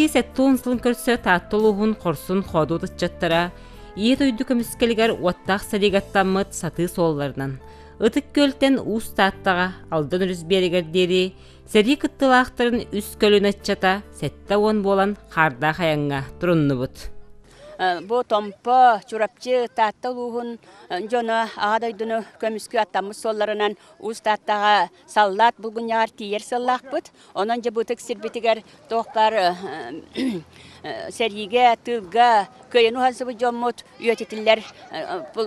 Кыайыы 70 сылын көрсө Таатта улууһун хорсун хоодуот ыччаттара Ийэ дойду көмүскэлигэр уоттаах сэриигэ аттаммыт сатыы суолларынан Ытык Күөлтэн Уус Тааттаҕа Алдан өрүс биэригэр диэри сэрии кыттыылаахтарын үс көлүөнэ ыччата 70 буолан хаардаах айаҥҥа туруннубут. Бу Томпо, Чурапчы, Таатта улууһун дьоно Аҕа дойдуну көмүскүү аттаммыт суолларынан Уус Тааттаҕа саллаат булгунньаҕар тиийэр сыаллаахпыт. Онон дьэ бу ытык сирбитигэр туох баар сэриигэ, тыылга кыайан уһансыбыт дьоммут үйэтитиллэр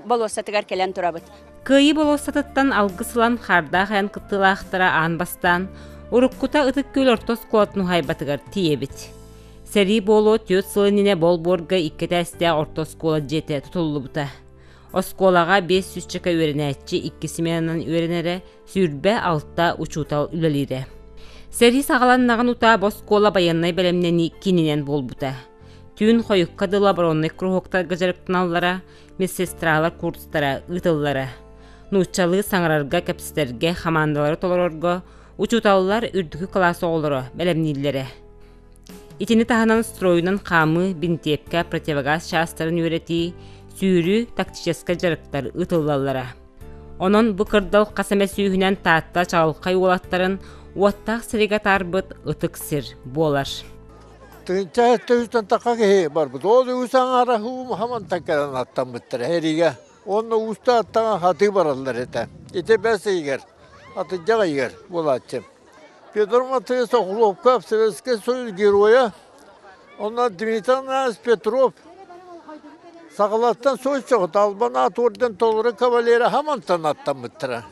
болуоссатыгар кэлэн турабыт. Кыайыы болуоссатыттан алгыс ылан хаардаах айан кыттыылаахтара аан бастаан уруккута Ытык Күөл орто оскуолатын уһаайбатыгар тиийэбит. Сэрии буолуо түөрт сыл иннинэ болбуорга икки этээстээх орто оскуола дьиэтэ тутуллубута. Оскуолаҕа 500 чека үөрэнээччи икки сменанан үөрэнэрэ, 26 учуутал үлэлиирэ. Сэрии саҕаланнаҕын утаа бу оскуола байыаннай бэлэмнэнии киининэн буолбута. Түүн хойукка дылы обороннай куруһуоктарга дьарыктаналлара, медсестралар курстара ыытыллара. Нууччалыы саҥарарга, кэпсэтэргэ, хамаандалары толорорго учууталлар үрдүкү кылаас оҕолоро бэлэмнииллэрэ. Итини таһынан стройунан хаамыы, бинтиэпкэ, противогаз чаастарын үөрэтии, сүүрүү, тактическай дьарыктар ыытыллаллара. Онон бу кырдал хас эмэ сүүһүнэн Таатта чаҕылхай уолаттарын уоттаах сиригэ атаарбыт ытык сир буолар. Тыынча төһүттэн тахха киһи барбыт. Ол үгүс аҥаара хамантан кэлэн аттаммыттара эригэ. Уонна ууста аттаҕа хатыы бараллар этэ. Ити бэс ыйыгар, атырдьах ыйыгар буолааччы. Петр Матвеевич Охлопков, Советский Союз геройа, онно Дмитрий Иванович Петров саҕалаттан суоччоҕут Албан аат орден толору кавалера хамантан аттаммыттара.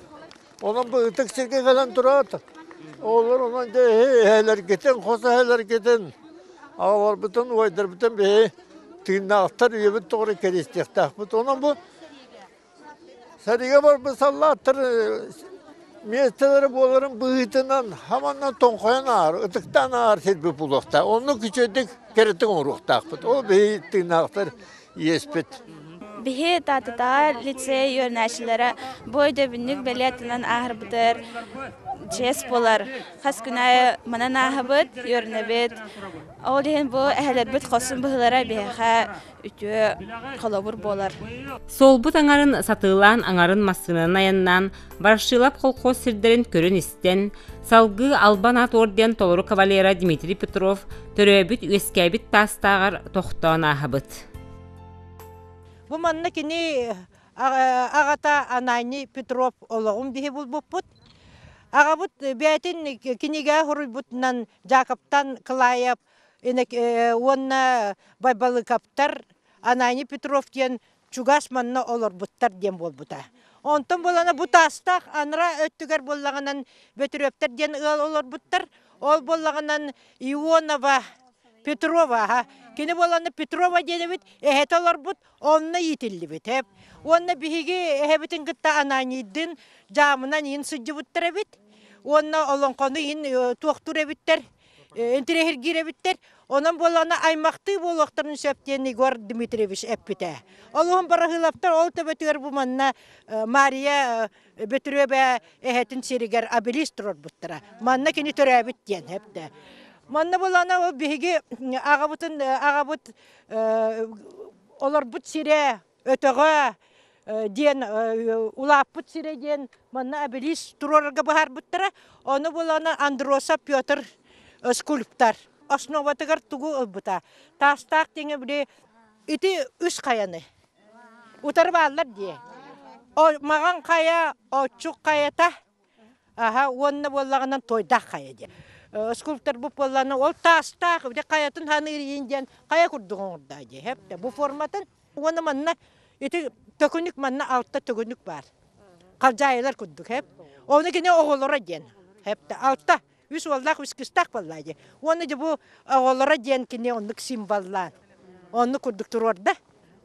Онон бу ытык сиргэ кэлэн тураат, оҕолор онон дьэ эһэлэргитин, хос эһэлэргитин, аҕаларбытын, убайдарбытын биһи тыыннаахтар үйэбит тоҕо кэриэстиэхтээхпит. Онон бу Сэриигэ барбыт саллааттар миэстэлэрэ буоларын быһыытынан хаманан тоҥхойон аар, ытыктаан аар сирбит буолуохтаах. Оннук үчүгэйдик кэрэтик оҥоруохтаахпыт. Ол биһи тыыннаахтар иэспит. Биһи Таататааҕы лицей үөрэнээччилэрэ бу өйдөбүнньүк бэлиэ атынан ааһарбытыгар чиэс буолар. Хас күн аайы манан ааһабыт, үөрэнэбит. Ол иһин бу эһэлэрбит хорсун быһыылара биһиэхэ үтүө холобур буолар. Суолбут аҥарын сатыылаан, аҥарын массыынанан айаннаан, Ворошилов колхоз сирдэрин көрөн-истэн, салгыы Албан аат орден толору кавалера Дмитрий Петров төрөөбүт-үөскээбит таастааҕар тохтоон ааһабыт. Бу манна кини аҕата Ананий Петров олоҕун биһи булбуппут. Аҕабыт бэйэтин кинигэ суруйбутунан Жакоптан Кылаев уонна Байбалыкаптар Ананий Петров диэн чугас манна олорбуттар диэн буолбута. Онтон буолана бу таастаах анараа өттүгэр буоллаҕынан Бөтүрүөптэр диэн ыал олорбуттар. Ол буоллаҕынан Ионова Петрова, кини буоллаҕына Петрова диэн эбит, эһэтэ олорбут, онно иитиллибит. Уонна биһиги эһэбитин кытта Ананийдыын дьаамынан иин сылдьыбыттар эбит. Уонна олоҥхону иин туохтуур эбиттэр. интириэһиргиир эбиттэр. Онон буоллаҕына аймахтыы буолуохтарын сөп диэн Егор Дмитриевич эппитэ. Ол уһун Бараһыылаптар ол төбөтүгэр бу манна Мария Бөтүрүөбэ эһэтин сиригэр обелиск туруорбуттара. Манна кини төрөөбүт диэн эптэ. Манна буоллаҕына ол биһиги аҕабытын аҕабыт олорбут сирэ өтөҕө диэн улааппыт сирэ диэн манна обелиск туруорарга быһаарбыттара. Ону булана Андросов Петр скульптор основатыгар тугу ылбыта. Таастаах диҥэ били ити үс хайаны утары бааллар дии. Маҕан хайа, Оччук хайата Аха уонна буоллаҕынан туойдаах хайа диэн. Скульпторбут буоллаҕына ол таастаах ити хайатын ханыыр иин диэн хайа курдук оҥордоо дии хэптэ бу форматын уонна манна ити төкүнүк манна алта төкүнүк баар. Халдьаайылар курдук хэп. Ону кини оҕолоро диэн хэптэ алта үс уоллаах үс кыстаах буоллаа дии. Уонна дьэ бу оҕолоро диэн кини оннук символлаан оннук курдук туруорда.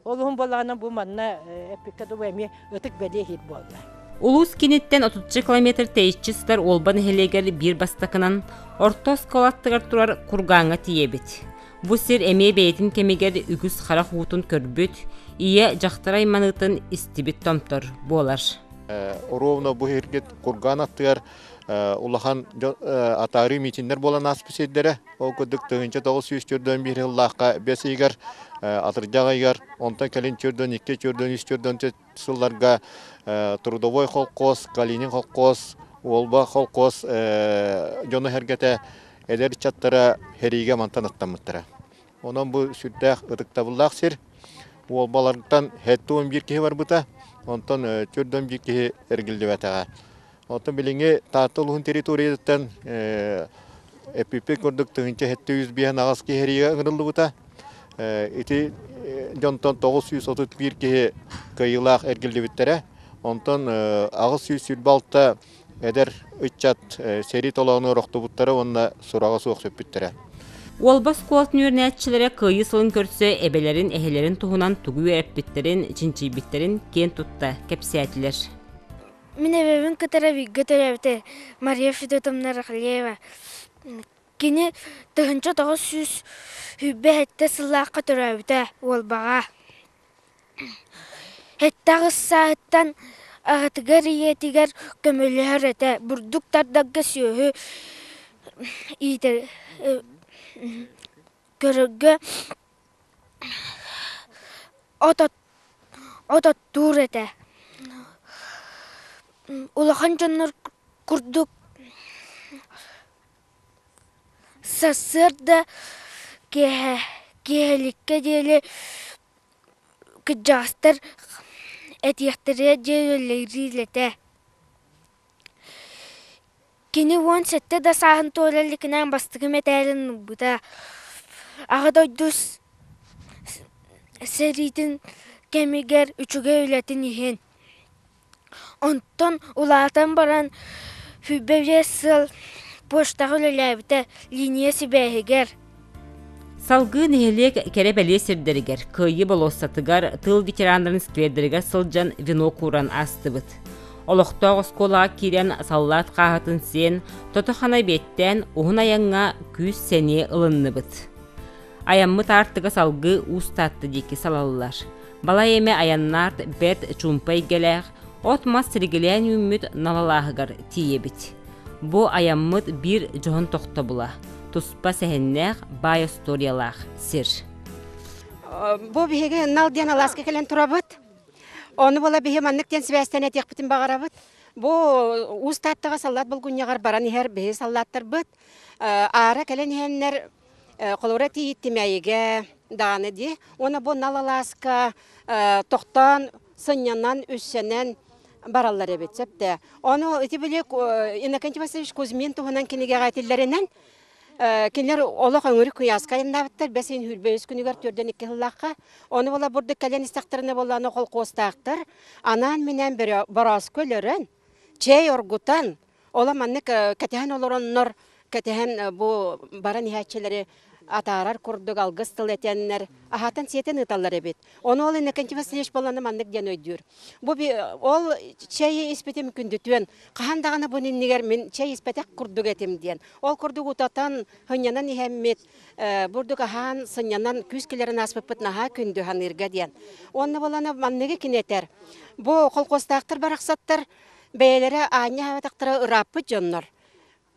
Ол уһун буоллаҕына бу манна эппиккэ дылы эмиэ ытык бэлиэ иһит буолла. Улуус киниттэн отучча километр тэйиччи сытар Уолба нэһилиэгэр биир бастакынан орто оскуола аттыгар турар Кургааҥҥа тиийэбит. Бу сир эмиэ бэйэтин кэмигэр үгүс харах уутун көрбүт, ийэ дьахтар айманыытын истибит томтор буолар. Ровно бу сиргэ Курган аттыгар Улахан атаарыы митиннэр буолан ааспыт сирдэрэ. Ол курдук 1941 сыллаахха бэс ыйыгар, атырдьах ыйыгар, онтон кэлин 42, 43, 44 сылларга Трудовой холкуос, Калинин холкуос, Уолба холкуос дьоно-сэргэтэ эдэр ыччаттара сэриигэ мантан аттаммыттара. Онон бу сүрдээх ытыктабыллаах сир. Уолбалартан 71 киһи барбыта, онтон 41 киһи эргиллибэтэҕэ. Оттон билиҥҥи Таатта улууһун территориятыттан эппиппит курдук 1758 киһи эриигэ ыҥырыллыбыта. Ити дьонтон 931 киһи кыайыылаах эргиллибиттэрэ. Онтон 826 эдэр ыччат сэрии толоонугар охтубуттара уонна сураҕа суох сүппүттэрэ. Уолба оскуолатын үөрэнээччилэрэ Кыайыы сылын көрсө эбэлэрин, эһэлэрин туһунан тугу үөрэппиттэрин, чинчийбиттэрин киэн тутта кэпсээтилэр. Мин эбэбин кытары бииргэ төрөөбүтэ Мария Федотовна Рахлеева. Кини 1927 сыллаахха төрөөбүтэ Уолбаҕа. 78 сааһыттан аҕатыгар ийэтигэр көмөлөһөр этэ, бурдук тардарга сүөһү иитэр көрөргө от оттуур этэ. Улахан дьоннор курдук сарсыарда киэһэ киэһэликкэ диэри кырдьаҕастар этиэхтэрэ диэн этэ. Кини 17 да сааһын туола илигинэ бастакы мэтээлин ылбыта. Аҕа дойду сэриитин кэмигэр үчүгэй үлэтин иһин. Онтон улаатан баран 25 сыл почтаҕа үлэлээбитэ, линия сибээһигэр. Салгыы нэһилиэк кэрэ-бэлиэ сирдэригэр, Кыайыы болуоссатыгар, тыыл ветераннарын сквердэригэр сылдьан венок ууран аастыбыт. Олохтоох оскуолаҕа киирэн саллаат хааһытын сиэн, тото-хана эбиэттээн уһун айаҥҥа күүс-сэниэ ылынныбыт. Айаммыт аартыга салгыы Уус Таатта диэки салаллар. Балай эмэ айаннаат бэрт чуумпу эйгэлээх, от-мас силигилээн үүммүт налалааһыгар тиийэбит. Бу айаммыт биир дьоһун тохтобула, туспа сэһэннээх, баай остуоруйалаах сир. Бу биһиги Нал диэн алааска кэлэн турабыт. Ону буола биһи маннык диэн сибээстэн этиэхпитин баҕарабыт. Бу Уус Тааттаҕа саллаат булгунньаҕар баран иһэр биһи саллааттарбыт аара кэлэн иһэннэр холобура тиийиттимээйигэ даҕаны дии. Уонна бу Нал алааска тохтоон сынньанан, үссэнэн бараллар эбит сөптөө. Ону ити били Иннокентий Васильевич Кузьмин туһунан кинигэҕэ этиллэринэн кинилэр олох өҥүрүк куйааска айаннаабыттар бэс ыйын 23 күнүгэр 42 сыллаахха. Ону буола бурдук кэлэн истэхтэринэ буоллаҕына холкуостаахтар анаан-минээн борооску өлөрөн, чэй оргутан, Ола маннык кэтэһэн олороннор, кэтэһэн бу баран иһээччилэри атаарар курдук алгыс тыл этэннэр, аһаатан-сиэтэн ыыталлар эбит. Ону ол Иннокентий Васильевич буоллана маннык диэн өйдүүр. Бу ол чэйи испитим күндүтүөн, хаһан даҕаны бу иннигэр мин чэй испэтэх курдук этим диэн. Ол курдук утатан, сынньанан иһэммит, бурдук аһаан, сынньанан күүс кэлэрин ааспыппыт наһаа күндү саныырга диэн. Уонна буоллана манныгы кини этэр. Бу колхозтаахтар барахсаттар Бэйэлэрэ аанньа аһаабатахтара ырааппыт дьоннор.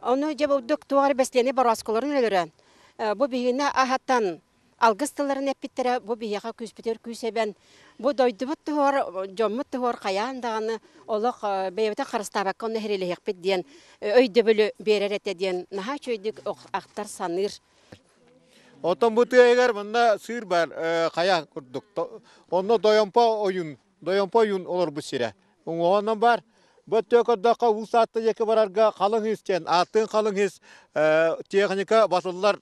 Ону дьэ бурдук туох эрэ бэстиэни бороосколорун өлөрөн, бу биһигини аһатан, алгыс тылларын эппиттэрэ бу биһиэхэ күүспүтүгэр күүс эбэн, бу дойдубут туһугар, дьоммут туһугар хайаан даҕаны олох бэйэбитин харыстаабакка онно иһирилэһиэхпит диэн өйдөбүлү биэрэр этэ диэн наһаа үчүгэйдик ахтар саныыр. Оттон бу тыа манна сыыр бар хайа курдук. Онно Дойомпо ойун, Дойомпо ойуун олорбут сирэ. Уҥуоҕунан бар. Бу өттүгэр көрдөххө Уус Таатта диэки барарга халыҥ ис диэн ааттыын халыҥ ис техника басыллар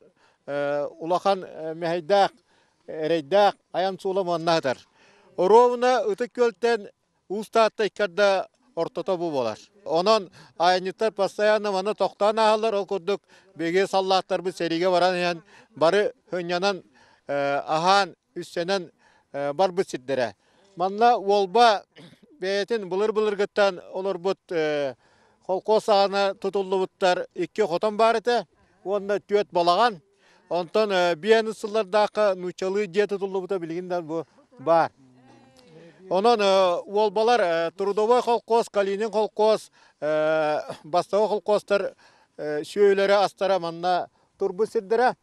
улахан мэһэйдээх, эрэйдээх айан суола муонна сытар. Оруобуна Ытык Күөлтэн Уус Таатта икки ортото бу буолар. Онон айанньыттар постоянно манна тохтоон ааһаллар. Ол курдук биһиги саллааттарбыт сэриигэ баран иһэн бары сынньанан аһаан үссэнэн барбыт сирдэрэ. Манна Уолба бэйэтин былыр-былыргыттан олорбут холкуос саҕана тутуллубуттар икки хотон баар этэ уонна түөрт балаҕан. Онтон биэн сыллардаахха нууччалыы дьиэ тутуллубута билигин да бу баар. Онон уолбалар Трудовой холкуос, Калинин холкуос, Бастакы холкуостар сүөһүлэрэ астара манна турбут сирдэрэ.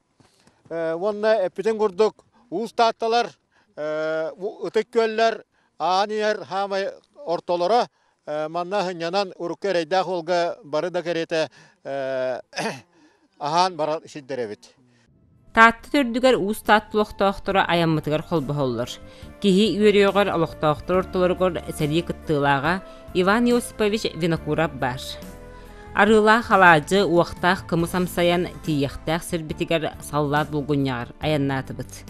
Уонна эппитин курдук Уус Таатталар, Ытык Күөллэр, Аан Иһэр хаамай ортолоро манна сынньанан урукку эрэйдээх уолга бары да кэриэтэ аһаан барар сирдэр эбит. Таатта төрдүгэр Уус Таатта олохтоохторо айаммытыгар холбоһоллор. Киһи үөрүөҕэр олохтоохтор ортолоругар сэрии кыттыылааҕа Иван Иосипович Винокуров баар. Арыылаах алаадьы, уохтаах кымыс амсайан тиийиэхтээх сирбитигэр саллаат булгунньаҕар айаннаатыбыт.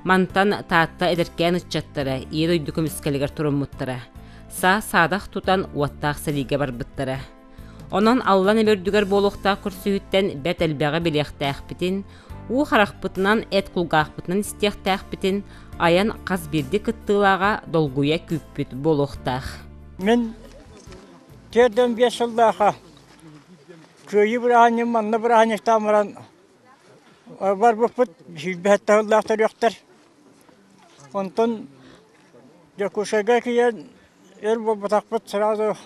Мантан Таатта эдэркээн ыччаттара Ийэ дойду көмүскэлигэр туруммуттара. Саа-саадах тутан уоттаах сэриигэ барбыттара. Онон Аллан эбэ үрдүгэр буолуохтаах көрсүһүүттэн бэрт элбэҕи билиэхтээхпитин, уу харахпытынан, эт кулгаахпытынан истиэхтээхпитин айан хас биирдии кыттыылааҕа долгуйа күүппүт буолуохтаах. Мин 45 сыллаахха Кыайыы бырааһынньыгын манна бырааһынньыктаан баран барбыппыт сүүрбэһэттэ сыллаах төрүөхтэр. Онтон Дьокуускайга киирэн өр буолбатахпыт сразу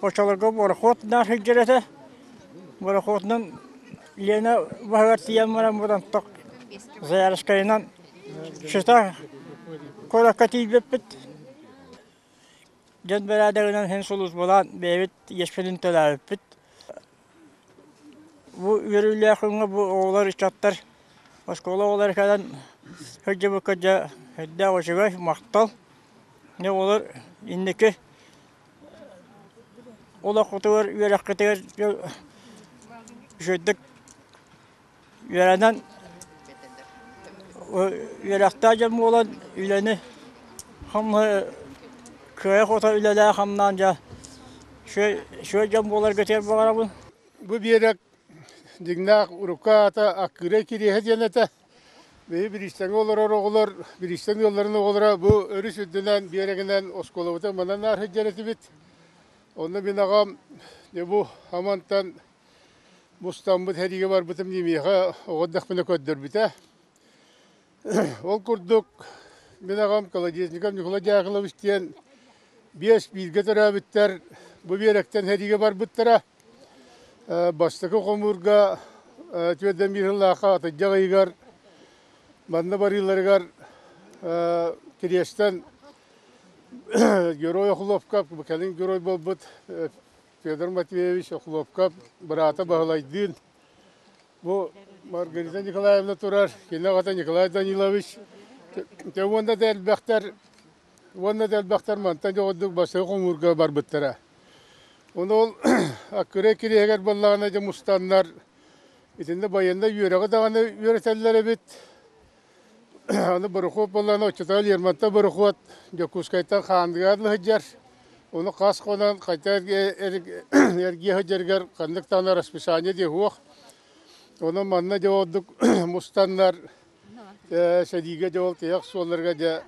оччолорго борохуот наар сылдьар этэ. Борохуотунан Лена баһыгар тиийэн баран бутанток Заярскайынан Чита куоракка тиийбиппит. Дьон бэрээдэгинэн син сулууспалаан бэйэбит иэспитин төлөөбүппүт. Бу үөрүүлээх күҥҥэ бу оҕолор ыччаттар оскуола оҕолоро кэлэн сылдьыбыкка дьэ сүрдээх үчүгэй, махтал. Дьэ оҕолор инники олоххутугар, үөрэххитигэр үчүгэйдик үөрэнэн үөрэхтээх дьон буолан үлэни кыайа-хото үлэлээн-хамнаан дьэ үчүгэй дьон буоларгытыгар баҕарабын. Бу биэрэк дьиҥнээх урукку аата Аккыырай Кириэһэ диэн этэ. Биһи бириистэҥҥэ олорор оҕолор, бириистэҥ ыалларын оҕолоро бу өрүс үрдүнэн биэрэгинэн оскуолабытын манан наар сылдьар этибит. Онно мин аҕам дьэ бу Амантан мустаммыт сэриигэ барбытым дии миэхэ оҕо эрдэхпинэ көрдөрбүтэ. Ол курдук мин аҕам Колодезников Николай Дьаакылович диэн биэс бииргэ төрөөбүттэр бу биэрэктэн сэриигэ барбыттара. Бастакы хомуурга 41 сыллаахха атырдьах ыйыгар манна барыыларыгар Кириэстэн Герой Охлопков, кэлин герой буолбут Федор Матвеевич Охлопков быраата Баһылайдыын бу Маргарита Николаевна турар, кини аҕата Николай Данилович. Дьэ уонна да элбэхтэр, уонна да элбэхтэр мантан дьоҕурдук бастакы хомуурга барбыттара. Ону ол Аккырай кириэһигэр буоллаҕына дьэ мустаннар итиннэ байыаннай үөрэҕи даҕаны үөрэтэллэр эбит. Аны борохуот буоллаҕына оччотооҕу Лермонтов борохуот Дьокуускайтан Хаандыга сылдьар. Ону хас хонон хайта эргийэ сылдьарыгар ханнык даҕаны расписание диэ суох. Онон манна дьэ ордук мустаннар сэриигэ дьэ ол тиһэх суолларга дьэ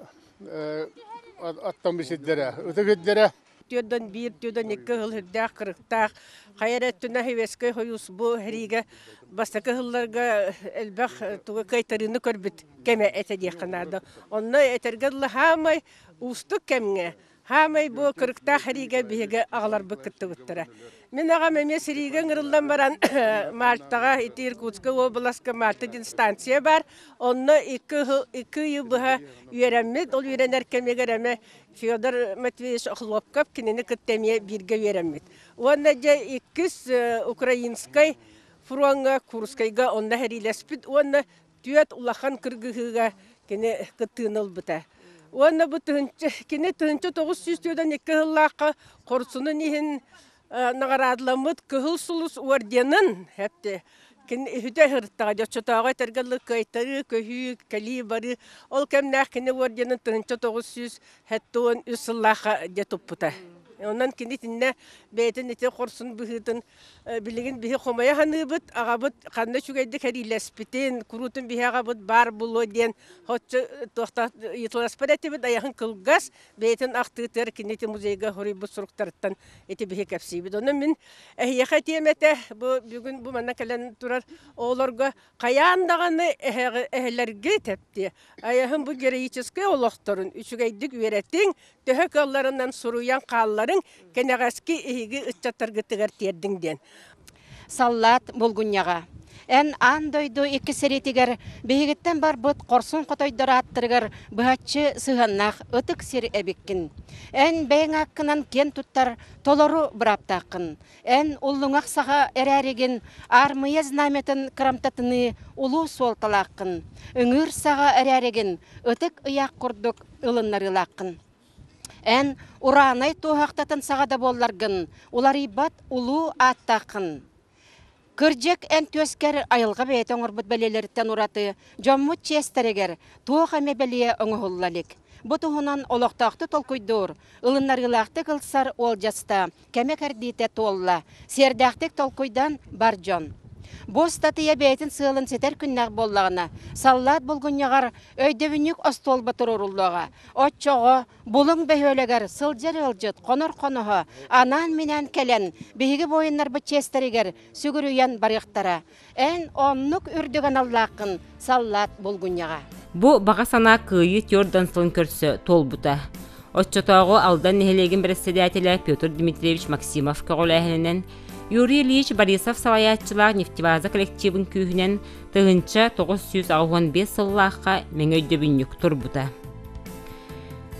аттаммыт сирдэрэ, ытык сирдэрэ. 41, 42 сыл үрдээх кырыктаах хайа эрэ өттүнэ Советскай Союз бу сэриигэ бастакы сылларга элбэх тугу кыайтарыыны көрбүт кэмэ этэ диэххэ наада. Онно этэргэ дылы хаамай уустук кэмҥэ хаамай бу кырыктаах сэриигэ биһиги аҕаларбыт кыттыбыттара. Мин аҕам эмиэ сэриигэ ыҥырыллан баран Мальтаҕа ити Иркутскай уобаласка Мальта диэн станция баар. Онно икки ыйы быһа үөрэммит. Ол үөрэнэр кэмигэр эмэ Федор Матвеевич Охлопков кинини кытта эмиэ бииргэ үөрэммит. Уонна дьэ иккис украинскай фроҥҥа Курскайга онно сэриилэспит уонна түөрт улахан кыргыһыыга кини кыттыыны ылбыта. Уонна бу кини 1942 сыллаахха хорсунун иһин наҕараадаламмыт Кыһыл Сулус орденын эпти кини үһүтэ сырыттаҕа дьоччотооҕу этэргэ дылы кыайтарыы, көһүү, кэлии барыы ол кэмнээх кини орденын 1973 сыллаахха дьэ туппута. Онон кини итиннэ бэйэтин ити хорсун быһыытын билигин биһи хомойо саныыбыт, аҕабыт ханна үчүгэйдик эриилэспитин, куруутун биһи аҕабыт баар буолуо диэн оччо туохта ыйыталаспат этибит, айаһын кылгас, бэйэтин ахтыытыгар кини ити музейга суруйбут суруктарыттан ити биһи кэпсиибит. Онон мин эһиэхэ этиэм этэ, бу бүгүн бу манна кэлэн турар оҕолорго хайаан даҕаны эһэлэргэ тэптиэ. Айаһын бу героическай олохторун үчүгэйдик үөрэтиҥ, төһө кыалларынан суруйан хаалларыҥ, кэнэҕэски эһиги ыччаттаргытыгар тиэрдиҥ диэн. Саллаат булгунньаҕа. Эн аан дойду икки сэриитигэр биһигиттэн барбыт хорсун хотойдор ааттарыгар быһаччы сыһыаннаах ытык сир эбиккин. Эн бэйэҥ ааккынан киэн туттар толору бырааптааххын. Эн уллуҥах саха эрээригин аармыйа знамятын кырамтатыныы улуу суолталааххын. Ыҥыыр саҕа эрээригин ытык ыйаах курдук ылыннарыылааххын. Эн ураанай туоһахтатын саҕа да буолларгын, уларыйбат улуу ааттааххын. Кырдьык, эн түөскэр айылҕа бэйэтэ оҥорбут бэлиэлэриттэн ураты дьоммут чиэстэригэр туох эмэ бэлиэ оҥоһулла илик. Бу туһунан олохтоохтук толкуйдуур, ылыннарыылаахтык ылсар уолдьаста, кэмэ-кэрдиитэ туолла, сиэрдээхтик толкуйдан бар дьон. Бу ыстатыйа бэйэтин сыалын ситэр күннээх буоллаҕына, саллаат булгунньаҕар өйдөбүнньүк остуолба туруоруллуоҕа. Оччоҕо Булуҥ бөһүөлэгэр сылдьар ыалдьыт хонор хоноһо анаан-минээн кэлэн биһиги буойуннарбыт чиэстэригэр сүгүрүйэн барыахтара. Эн оннук үрдүк аналлааххын саллаат булгунньаҕа. Бу баҕа санаа Кыайыы түөрт сылын көрсө туолбута. Оччотооҕу Алдан нэһилиэгин бэрэссэдээтэлэ Петр Дмитриевич Максимов көҕүлээһининэн Юрий Ильич Борисов салайааччылаах нефтебаза коллективын күүһүнэн 1985 сыллаахха Мэҥэ өйдөбүнньүк турбута.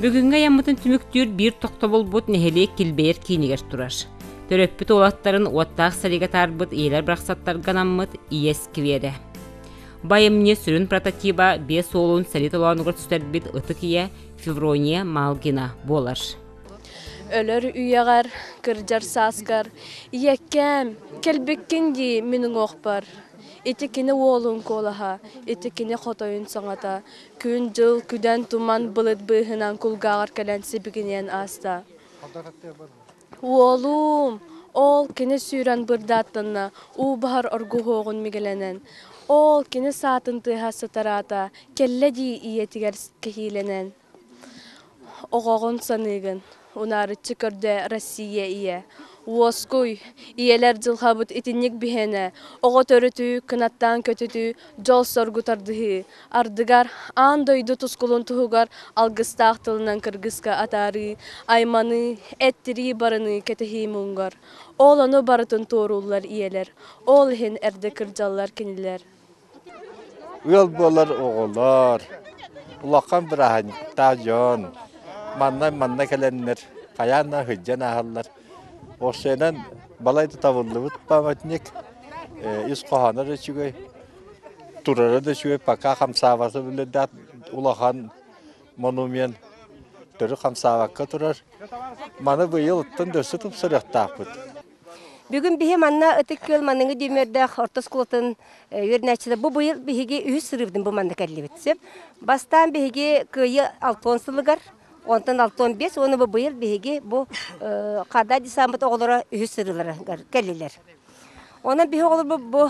Бүгүҥҥү айаммытын түмүктүүр биир тохтобулбут нэһилиэк килбэйэр киинигэр турар. Төрөппүт уолаттарын уоттаах сэриигэ таарбыт ийэлэр барахсаттарга анаммыт Ийэ скверэ. Бу айымньы сүрүн прототиба биэс уолун сэрии толоонугар сүтэрбит ытык ийэ Феврония Малгина буолар. Өлөр үйэҕэр, кырдьар сааскар, ийэккээм, кэлбиккин дии мин уҥуохпар. Ити кини уолун куолаһа, ити кини хотойун саҥата, Күн-дьыл, күдэн-туман былыт быыһынан кулгааҕар кэлэн сибигинийэн ааста. Уолуум, ол кини сүүрэн бырдааттанна, уу баһар оргуһуоҕун мигэлэнэн. Ол кини саатын тыаһа сытараата, кэллэ дии ийэтигэр кэһиилэнэн. Оҕоҕун саныыгын, унаарыччы көрдө Россия ийэ. Уоскуй, ийэлэр дьылҕабыт итинник биһиэнэ, оҕо төрүтүү, кынаттаан көтүтүү, дьол-соргу тардыһыы, ардыгар аан дойду тускулун туһугар алгыстаах тылынан кыргыска атаарыы, айманыы, эттирии барыныы кэтэһии муҥгар. Ол ону барытын туорууллар ийэлэр, ол иһин эрдэ кырдьаллар кинилэр. Ыал буолар оҕолор, улахан бырааһынньыктаах дьон манна манна кэлэннэр хайаан да сылдьан ааһаллар. Уопсайынан балай да табыллыбыт памятник, ис хоһооно да үчүгэй, турара да үчүгэй, пока хамсаабата биллэрдээх улахан монумент төрүт хамсаабакка турар. Маны быйыл оттон да өссө тупсарыахтаахпыт. Бүгүн биһи манна Ытык Күөл манныгы дүүмүөрдээх орто оскуолатын үөрэнээччилэр бу быйыл биһиги үһүс сырыыбытын бу манна кэллибит. Сөп. Бастаан биһиги Кыайыы алтон сылыгар, онтон алтон биэс уонна бу быйыл биһиги бу Хада десаммыт оҕолоро үһүс сырыыларыгар кэллилэр. Онон биһи оҕолорбут бу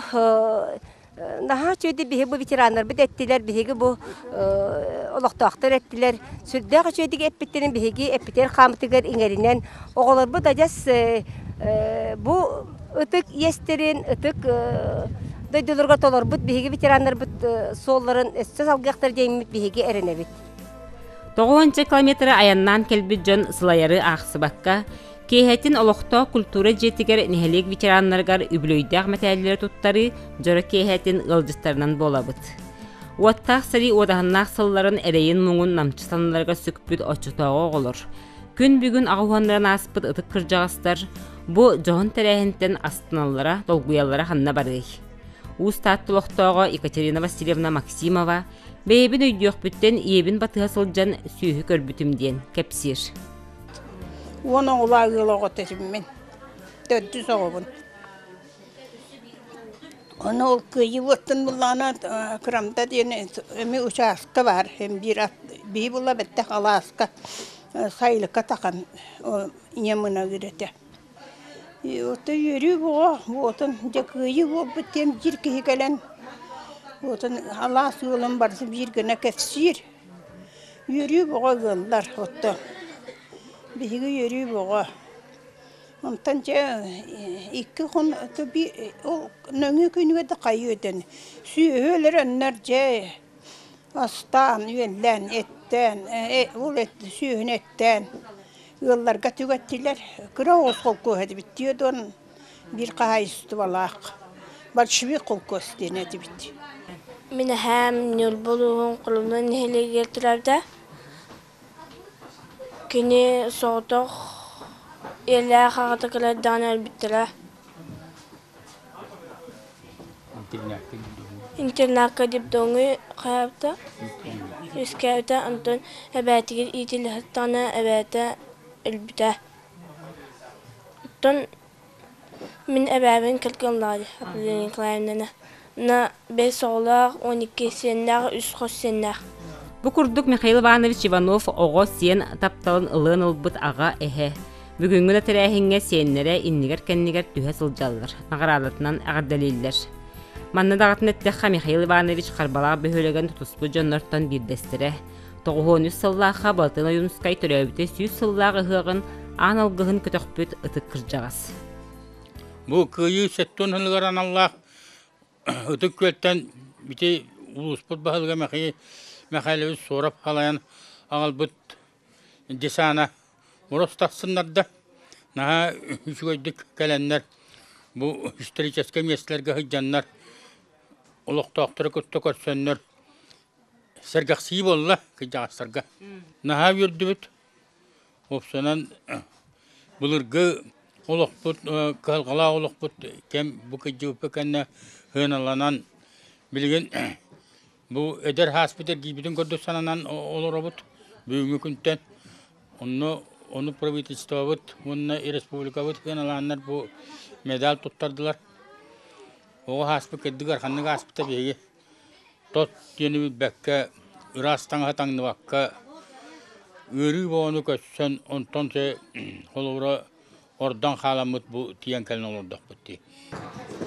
Наһаа үчүгэйдик биһиги бу ветераннарбыт эттилэр, биһиги бу олохтоохтор эттилэр. Сүрдээх үчүгэйдик эппиттэрин биһиги эппитигэр хаамытыгар иҥэринэн оҕолорбут адьас бу ытык иэстэрин, ытык дойдуларга толорбут биһиги ветераннарбыт суолларын өссө салгыахтар диэммит биһиги эрэнэбит. Тоҕуонча километры айаннаан кэлбит дьон сылайары аахсыбакка, Киэһэтин олохтоох культура дьиэтигэр нэһилиэк ветераннарыгар үбүлүөйдээх мэтээллэри туттарыы дьоро киэһэтин ыалдьыттарынан буолабыт. Уоттаах сэрии уодаһыннаах сылларын эрэйин-муҥун намчы саналарыгар сүкпүт оччотооҕу оҕолор, күн бүгүн аҕыһуоннарын ааспыт ытык кырдьаҕастар бу дьоһун тэрээһинтэн астыналлара, долгуйаллара ханна барыай? Уус Таатта олохтооҕо Екатерина Васильевна Максимова бэйэбин өйдүөхпүттэн ийэбин батыһа сылдьан сүөһү көрбүтүм диэн кэпсиир. Уон оҕолоох ыал оҕото этим төрдүс оҕобун. Ону ол кыайыы уоттан буллаҕына Кырамда диэн эмиэ учааска баар, биир биһи була бэттэх алааска. Сайылыкка тахан ийэм ынагыр этэ. Оттон үөрүү буо, буотун дьэ кыайыы буолбут диэн биир киһи кэлэн буотун алаас ыалын барыта биир гына кэпсиир. Үөрүү бөҕө ыаллар оттон биһиги үөрүү бөҕө. Онтон дьэ икки хон ол нөҥүө күнүгэр да хайыы өтөн сүөһү өлөрөннөр дьэ астаан, үөллээн, эттээн, ол сүөһүнү эттээн ыалларга түгэттилэр. Кыра оҕус холкуоһа этибит, түөрт биир хаһаайыстыбалаах большевик холкуос диэн этибит. Мин эһээм Ньурба улууһун Кулунун нэһилиэгэр төрөөбүтэ. Кини соҕотох ийэлээх аҕата кэлэрдэҕинэ өлбүттэрэ. Интернакка детдомҥа хайаабыта, үөскээбитэ, онтон эбээтигэр иитиллэ сыттаҕына эбээтэ өлбүтэ. Оттон мин эбээбин кэргэннэҕэ дии Апрелина Николаевнаны. На бэс оҕолоох, 12 сиэннээх, үс хос сиэннээх. Бу курдук Михаил Иванович Иванов оҕо сиэн тапталын ылыан ылбыт аҕа, эһэ. Бүгүҥҥү да тэрээһиҥҥэ сиэннэрэ иннигэр-кэннигэр түһэ сылдьаллар, наҕараадатынан эҕэрдэлииллэр. Манна даҕатан эттэххэ, Михаил Иванович Харбалаах бөһүөлэгин тутуспут дьоннортон биирдэстэрэ. 93 сыллаахха Балтын Ойуунускай төрөөбүтэ 100 сыллаах ыһыаҕын аан алгыһын көтөхпүт ытык кырдьаҕас. Бу Кыайыы сэттэ сылыгар аналлаах Ытык Күөлтэн ити улууспут баһылыга Михаил Михайлович Суоров халайан аҕалбыт десана мороз тахсыннарда. Наһаа үчүгэйдик кэлэннэр бу историческай миэстэлэргэ сылдьаннар олохтоохтору кытта көрсөннөр сэргэхсийии буолла кырдьаҕастарга. Наһаа үөрдүбүт. Уопсайынан былыргы олохпут кыһалҕалаах олохпут кэм бу кырдьыбыппыт кэннэ сыаналанан билигин Бу эдэр ааспыт эргийбитин курдук сананан олоробут бүгүҥҥү күнтэн. Онно ону правительствобыт уонна республикабыт сыаналааннар бу медаль туттардылар. Оҕо ааспыт кырдык арханнык ааспыта биһиги тот диэни билбэккэ, ыраас таҥаһы таҥныбакка, ыарыы бөҕөнү көрсөн, онтон холобура ордон хааламмыт бу тиийэн кэлэн олордохпут дии.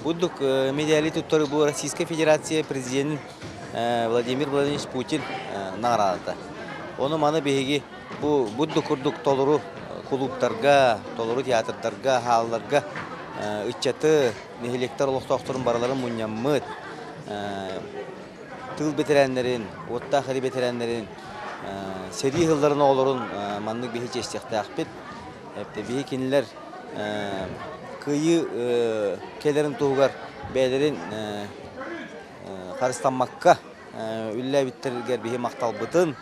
Курдук медиали туттары бу Российская Федерация президенин Владимир Владимирович Путин наҕараадата. Ону маны биһиги бу будду курдук толору кулууптарга, толору театрдарга, хаалларга ыччаты, нэһилиэктэр олохтоохторун барыларын мунньаммыт, тыыл бэтэрээннэрин, уоттаах эрий бэтэрээннэрин, сэрии сылларын оҕолорун маннык биһи чиэстиэхтээхпит. Биһи кинилэр кыайыы кэлэрин туһугар бэйэлэрин харыстаммакка үлэлээбиттэригэр биһи махталбытын,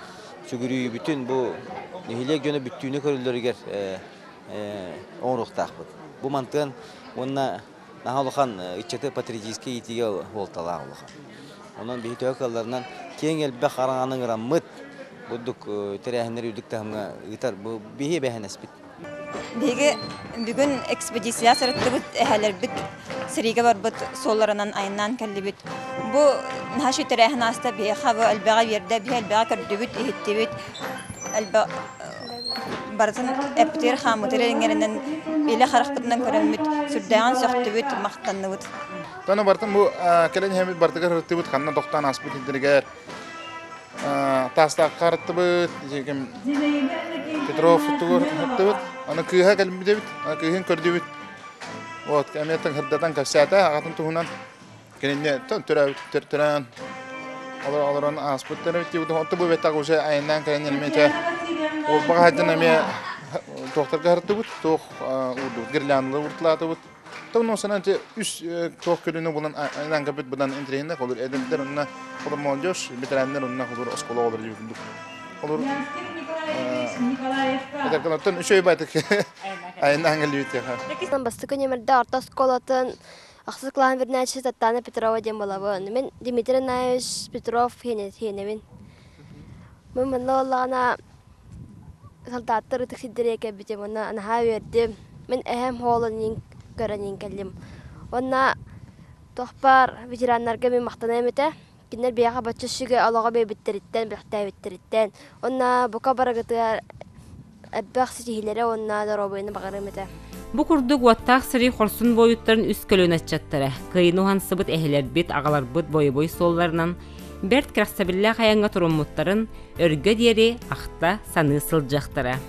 сүгүрүйүүбүтүн бу нэһилиэк дьоно бүттүүнү көрөллөрүгэр оҥоруохтаахпыт. Бу мантан уонна наһаа улахан ыччаты патриотическай иитиигэ суолталаах улахан. Онон биһи төһө кыалларынан киэҥ элбэх араҥаны ыҥыраммыт, бурдук тэрээһиннэри үрдүк таһымҥа ыытар бу биһи эбээһинэспит. Биһиги бүгүн экспедиция сырыттыбыт, эһэлэрбит сэриигэ барбыт суолларынан айаннаан кэллибит. Бу наһаа үчүгэй тэрээһин ааста, биһиэхэ бу элбэҕи биэрдэ, биһи элбэҕи көрдүбүт, иһиттибит, элбэх барытын эппитигэр хааммытыгар иҥэринэн илэ харахпытынан көрөммүт, сүрдээҕин сөхтүбүт, махтанныбыт. Тана бартын бу кэлэн иһэммит бартыгар ырыттыбыт ханна тохтоон ааспыт сирдэригэр таастаахха арыттыбыт ким Петров ырыттыбыт аны кыыһа кэлбит эбит кыыһын көрдүбүт вот эмиэ хырдатан кэпсээтэ аҕатын туһунан кинини төрөөбүт төрөөн олорон ааспыттар эбит диэбит онто бу бэттэх уже айаннаан кэлэн эмиэ чэ уолбаҕа сылдьан эмиэ туохтарга ырыттыбыт туох уурдубут гирляндалар уурталаатыбыт Тон санаан үс туох көрүнү булан айнан кэпит будан интриһинне холур эдэрдэр онна холур молодежь ветераннар онна холур оскола олор диye курдук. Холур эдэркалартан үчөй байтык айнан келбит Бастакы нөмерде орто оскуолатын ахсыс кылааһын вернээччи Татьяна Петрова диэн буолабын. Мин Дмитрий Наевич Петров хиэнэбин. Мин манна буоллаҕына Солдаттар ытык сирдэригэр кэлбитим уонна наһаа үөрдүм. Мин эһэм хоолун иин көрөн иин кэллим. Уонна туох баар ветераннарга мин махтаныам этэ. Кинилэр биһиэхэ бачча үчүгэй олоҕу биэрбиттэриттэн, бэлэхтээбиттэриттэн. Уонна бука барыгытыгар Элбэх ситиһиилэри уонна доруобуйаны баҕарыам этэ. Бу курдук уоттаах сэрии хорсун буойуттарын үс көлүөнэ ыччаттара, кыайыыны уһансыбыт эһэлэрбит, аҕаларбыт бойобуой суолларынан бэрт кэрэхсэбиллээх айаҥҥа туруммуттарын өргө диэри ахта саныы сылдьыахтара.